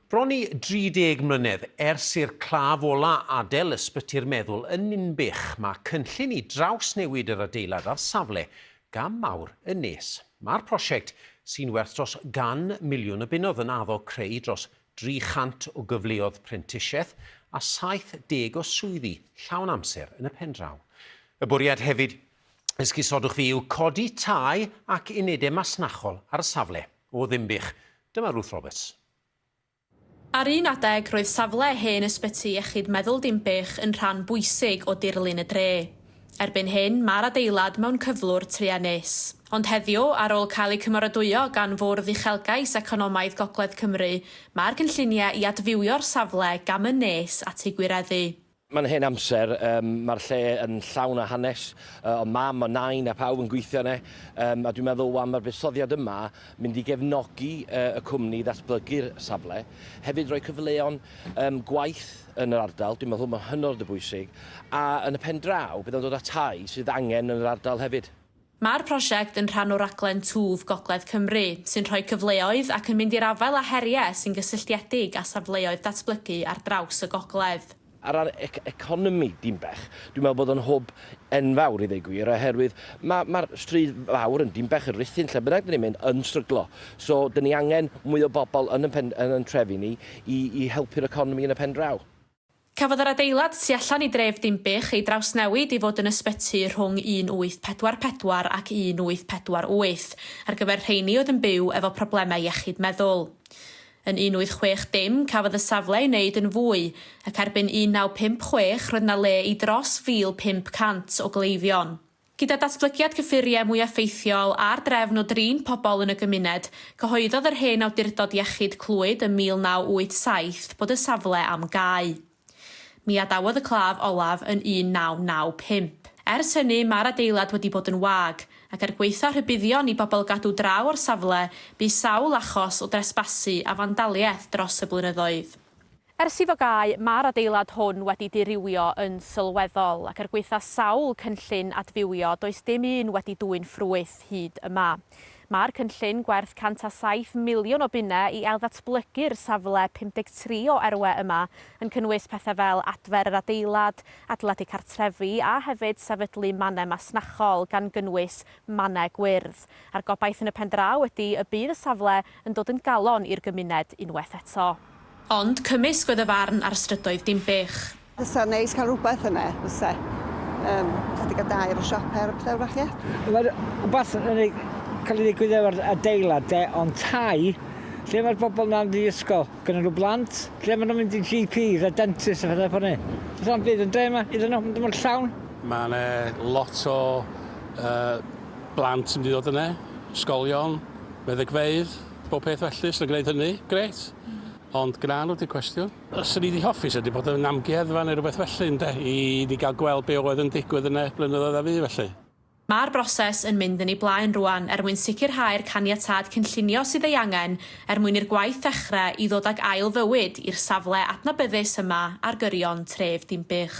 Bron i 30 mlynedd ers i'r claf ola' adael ysbyty'r meddwl yn Ninbych, mae cynllun i drawsnewid yr adeilad a'r safle gam mawr yn nes. Mae'r prosiect, sy'n werth dros gan miliwn o bunnoedd, yn addo creu dros 300 o gyfleoedd prentisiaeth a 70 o swyddi llawn amser yn y pen draw. Y bwriad hefyd, esgusodwch fi, yw codi tai ac unedau masnachol ar y safle. O Ddinbych, dyma Ruth Roberts. Ar un adeg, roedd safle hen ysbyty iechyd meddwl Dinbych yn rhan bwysig o dirlun y dre. Erbyn hyn, mae'r adeilad mewn cyflwr truenus. Ond heddiw, ar ôl cael eu cymeradwyo gan Fwrdd Uchelgais Economaidd Gogledd Cymru, mae'r cynlluniau i adfywio'r safle gam yn nes at eu gwireddu. Mae'n hen amser, um, mae'r lle yn llawn o hanes, uh, o mam, o nain a pawb yn gweithio yna, um, a dwi'n meddwl wan mae'r buddsoddiad yma mynd i gefnogi uh, y cwmni ddatblygu'r safle, hefyd rhoi cyfleon um, gwaith yn yr ardal, dwi'n meddwl mae'n hynod o bwysig, a yn y pen draw bydd o'n dod â tai sydd angen yn yr ardal hefyd. Mae'r prosiect yn rhan o raglen Twf Gogledd Cymru, sy'n rhoi cyfleoedd ac yn mynd i'r afael â heriau sy'n gysylltiedig â safleoedd datblygu ar draws y gogledd. Ar ran economi Dinbech, dwi'n meddwl bod o'n hwb enfawr i ddweud gwir, oherwydd mae'r ma stryd fawr yn Dinbech, yn Rhuthun, lle bynnag dyn ni'n mynd, yn stryglo. So, dyn ni angen mwy o bobl yn y, pen, yn y trefi ni i, i helpu'r economi yn y pen draw. Cafodd yr adeilad tu allan i dref Dinbych ei drawsnewid i fod yn ysbyty rhwng 1844 ac 1848 ar gyfer rheini oedd yn byw efo problemau iechyd meddwl. Yn 1860, cafodd y safle ei wneud yn fwy, ac erbyn 1956 roedd 'na le i dros 1,500 o gleifion. Gyda datblygiad cyffuriau mwy effeithiol a'r drefn o drin pobl yn y gymuned, cyhoeddodd yr hen Awdurdod Iechyd Clwyd ym 1987 bod y safle am gau. Mi adawodd y claf olaf yn 1995. Ers hynny, mae'r adeilad wedi bod yn wag, ac er gwaetha rhybuddion i bobl gadw draw o'r safle, bu sawl achos o dresbasu a fandaliaeth dros y blynyddoedd. Ers iddo gau, mae'r adeilad hwn wedi dirywio yn sylweddol, ac er gwaetha sawl cynllun adfywio, does dim un wedi dwyn ffrwyth hyd yma. Mae'r cynllun, gwerth 107 miliwn o bunnau i ailddatblygu'r safle 53 o erwe yma, yn cynnwys pethau fel adfer yr adeilad, adeiladu cartrefi a hefyd sefydlu mannau masnachol, gan gynnwys mannau gwyrdd. A'r gobaith yn y pendraw ydy y bydd y safle yn dod yn galon i'r gymuned unwaith eto. Ond cymysg oedd y farn ar strydoedd Dinbych. Fysa'n neis cael rhywbeth yna, fysa. Um, chydig o dai efo siopau a pethau wrach, ie. Mae'r rhywbeth yn ei cael ei ddigwydd efo'r adeilad de, ond tai, lle mae'r bobl yna'n mynd i ysgol? Gynnon nhw blant? Lle maen nhw'n mynd i GPs a dentists a phethau fel 'ny? Does na'm byd yn dre yma iddyn nhw, mae'n mynd llawn. Mae yna lot o uh, blant yn mynd i ddod yna, ysgolion, meddygfeydd, bob peth felly, sy'n gwneud hynny, grêt. Ond gwna nhw 'di'r cwestiwn. Swn i 'di hoffi 'sa 'di bod yn amgueddfa neu rhywbeth felly ynde, i ni gael gweld be oedd yn digwydd yna blynyddoedd a fu felly. Mae'r broses yn mynd yn ei blaen rwan er mwyn sicrhau'r caniatâd cynllunio sydd ei angen er mwyn i'r gwaith ddechrau i ddod ag ail fywyd i'r safle adnabyddus yma ar gyrion tref Dinbych.